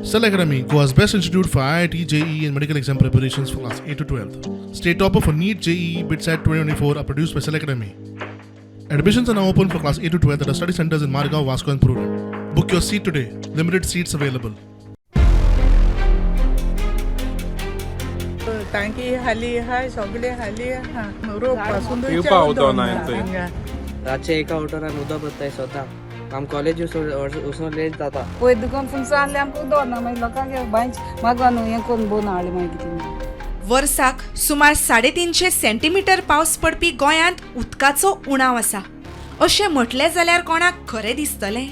Cell Academy, Goa's best institute for IIT, JEE, and medical exam preparations for class 8 to 12. State topper for NEET, JEE, BITSAT 2024 are produced by Cell Academy. Admissions are now open for class 8 to 12 at our study centers in Margao, Vasco, and Prudent. Book your seat today. Limited seats available. टांकी हाली आहा, सगळे हाली आहा, रोप पासून पिवपा उदक ना थंय. हांगा. रातचे एका ऑटोरान उदक भरताय स्वता. आम कॉलेज वचून लेट जाता. पयर दुकान फुमसां आहलें आमकां उदक ना, मागीर लोकांक बांयच मागून न्हू हें करून बोन हाडलें मागीर तिणें. वर्साक सुमार 350 सेंटीमिटर पावस पडपी गोंयांत उदकाचो उणाव आसा अशें म्हटलें जाल्यार कोणाक खरें दिसतलें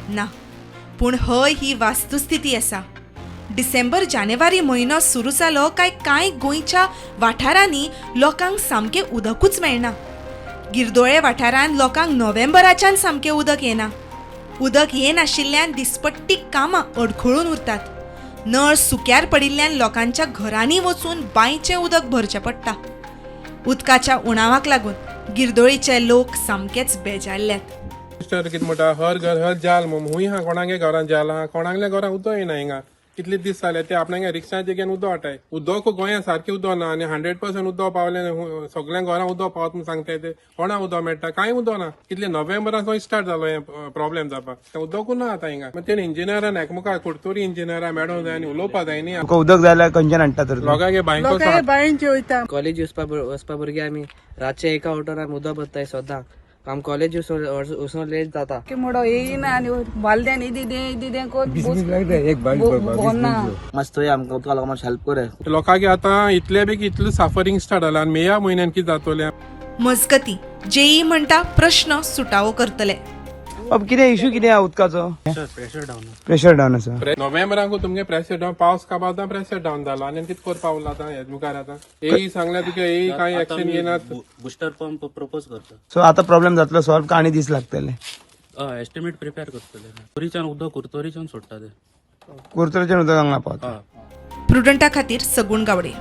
ना, पूण हय ही वास्तुस्थिती आसा. डिसेंबर जानेवारी म्हयनो सुरू जालो काय कांय गोंयच्या वाठारांनी लोकांक सामकें उदकूच मेळना. गिरदोळे वाठारांत लोकांक नोव्हेंबराच्यान सामकें उदक येना. उदक येनाशिल्ल्यान दिसपट्टी कामां अडखळून उरतात. नळ सुक्यार पडिल्ल्यान लोकांच्या घरांनी वचून बांयचें उदक भरचें पडटा. उदकाच्या उणावाक लागून गिरदोळीचे लोक सामकेच बेजारल्यात. मिनिस्टर कितें म्हणटा, हर घर हर जाल म्हूण. हुंय आहा कोणागे घरान जाल आहा, कोणागल्या घरान उदक येना. हिंगा कितले दीस जाले ते आपणागे रिक्षाचे घेवन उदक हाडटाय. उदक गोंया सारकें उदक ना आनी 100% उदक पावलें, सगळ्या घरां उदक पावत म्हूण सांगताय, ते कोणा उदक मेळटा? कांय उदक ना. कितले नोव्हेंबराचो स्टार्ट जालो हें प्रॉब्लेम जावपाक, तें उदकूच ना आतां हिंगा. मागीर तेणें इंजिनियरान एकमुखार कुडतोरी इंजिनियरा मेळोंक जाय आनी उलोवपा जाय न्ही. तुका उदक जाय जाल्यार खंयच्यान हाडटा तर तूं? लोकांगे बांयको लोकांक बांयचे वयता. कॉलेज वचपा भुरगे आमी रातचे एका ऑटोरान उदक भरताय स्वता. आम कॉलेज वचून लेट जाता. की मुडो येयना आनी बालद्यान इदी दें इदी दें कोत बोना. मातशें थंय आमकां उदका लागून मातशें हेल्प करे. लोकांक आतां इतले बी इतलें सफरींग स्टार्ट जालां आनी मेया म्हयन्यान कितें जातलें? मजगती, जेई म्हणटा प्रश्न सुटावो करतले. बाब, कितें इशू कितें आहा उदकाचो? प्रेशर डावन आसा. नोव्हेंबराकू तुमगे प्रेशर डावन, पावस काबार प्रेशर डावन जालो आनी कितें करपा उरला आतां हेज मुखार? आतां एई सांगल्या तुका, एई कांय एक्शन घेनात. बुस्टर पंप प्रपोज करता. सो आतां प्रॉब्लेम जातलो सॉल्व का आनी दीस लागतले? हय, एस्टिमेट प्रिपेर करतले. तोरीच्यान उदक कुरतोरीच्यान सोडटा ते. कुरतरेच्यान उदक हांगा पावता. प्रुडंटा खातीर सगुण गावडे.